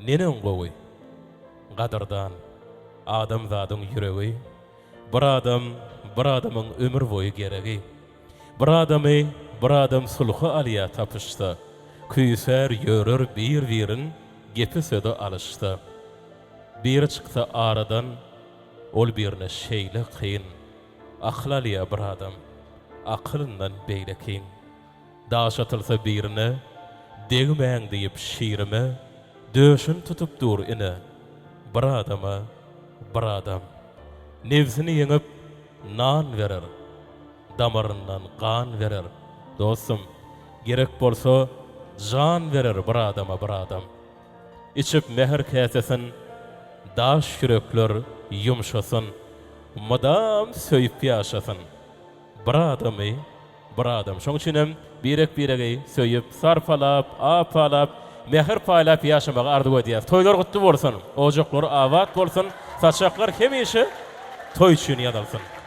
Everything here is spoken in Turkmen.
Neneň gowy, gadyrdan, adamzadyň ýüregi, Bir adam, bir adamyň ömür boýy geregi. Bir adamy bir adam sulhy alýa tapyşsa, Küýsär ýörer bir-birin gepi-sözi alyşsa. Biri çyksa aradan, ol birine şeýle kyn, Akyl alýa bir adam, akylyndan beýlekiň. Daş atylsa birine, degmäň diýip şirime, Döşün tutup dur ine, bir adama bir adam. Nebsini ýeňip, nan berer, damaryndan gan berer. Dostum, gerek bolsa, jan berer bir adama bir adam. Içip mähir käsesin, daş ýürekler ýumşasyn, Mydam söýüp ýaşasyn. Bir adamy bir adam. Şoň üçin hem birek-biregi söýüp, sarpalap, apalap, mähir paýlap ýaşamagy arzuw edýäris. Toýlar gutly bolsun, ojaklar abat bolsun, saçaklar hemişe toý üçin ýazylsyn.